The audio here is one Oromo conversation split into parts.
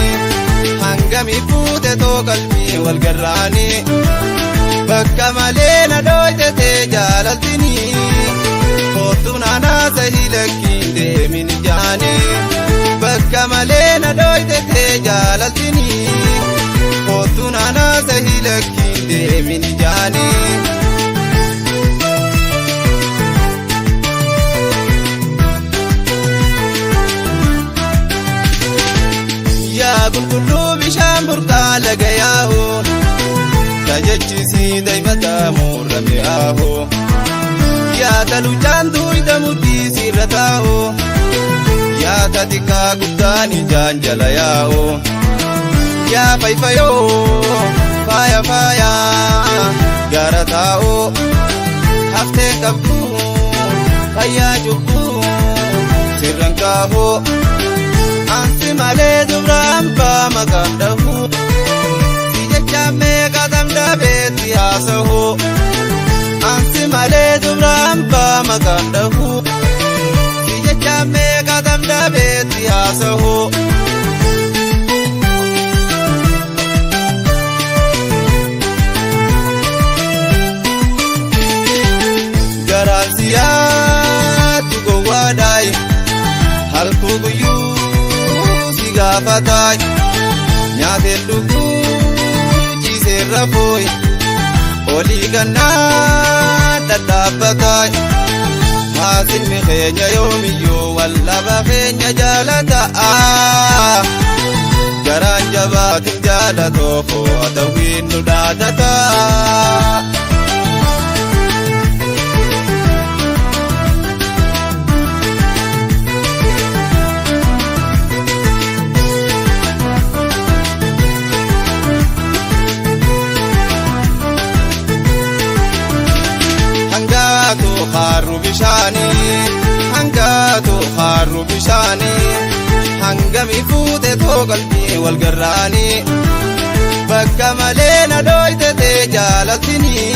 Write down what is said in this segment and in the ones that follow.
garraanii, hangami fuute too qalbii wal garraanii. Bakka malee na dhooyte jaalaltinii, kootu naanaa sahii lakkiin deemin jaanii. Bakka malee na dhooyte jaalaltinii, kootu naanaa sahii lakkiin deemin jaanii. Yaa qulqulluu bishaan burqaa laga yaa'u, tajechisii daa'imataa muurra mi'aahu. Yaa taluchaan duwidha mudhii sirra taa'u, yaa tatikaa guddaan ijaan jala yaa'u. Yaa fayfayoo faaya faaya gara taa'u, haftee qabdu fayyaa cubbuu sirran kaahu. Ansi malee dubraan baa maqaan dhahu, si jecha meeqa damdabeetti haasahu. Ansi malee dubraan baa maqaan dhahu, si jecha meeqa damdabeetti haasahu. Garaan siyaatu gowwaadhaayi, halkuu guyyuu si gaafataay, nyaateen dhuguu ciiseen rafooy, olii gannaa dhadhaabbataay. Haasinni keenya yoomiyyuu wallaba keenya jaalata'a. Garaan jabaatin jaalatoo adawwiin nu dhaadataa. Hangaatu harru bishaanii, hangaatu harru bishaanii, hangami fuute too qalbii wal garraanii. Bakka malee na dhooyte jaalaltinii,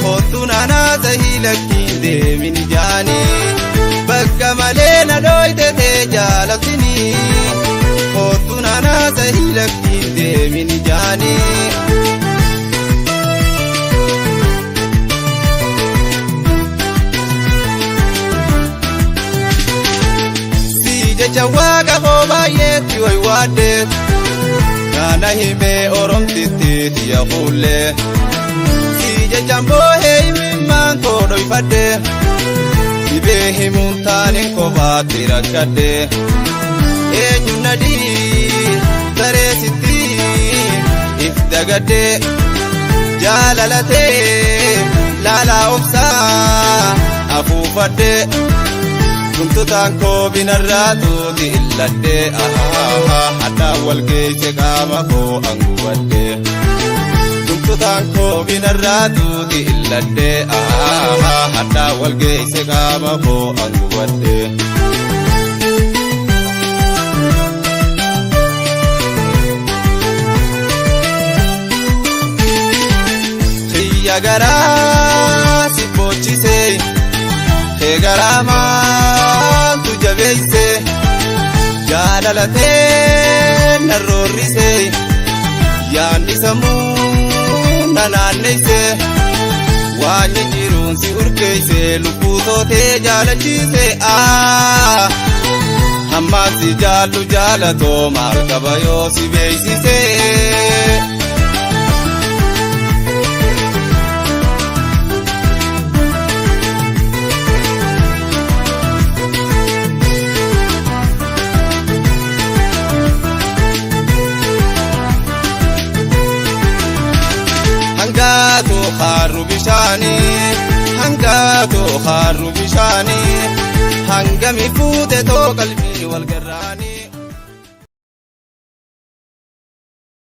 kootu naanaa sahii lakkiin deemin jaanii. Bakka malee na dhooyte jaalaltinii, kootu naanaa sahii lakkiin deemin jaanii. Si jecha waaqa koo baay'eetti waywaadde, naana himee oromtitti tiyya fuullee. Si jechaan boohee himimmaan koo dhoyfadhe, dhibee himuun taaneen kophaatti rakkadhe. Eenyu nadii tareesitti if dagadde, jaalalatee laalaa obsaa afuufadhe. Tumtutaan koo binarraa tuuti illadhe, hadhaan wal geesse qaama koo angubadhe. Tumtutaan koo binarraa tuuti illadhe, hadhaan wal geesse qaama koo angubadhe. Xiyya garaa si boochisee, kee garaa maaltu jabeesse, jaalalatee na roorrise, yaadni sammuu na naanneesse, waan jijjiiruun si urgeesse, lubbuu tootee jaalachiise. Hammaan si jaallu jaalatoo maal qaba yoo si beeksise. Hangaatu harru bishaanii, hangaatu harru bishaanii, hangami fuute too qalbii wal garraanii.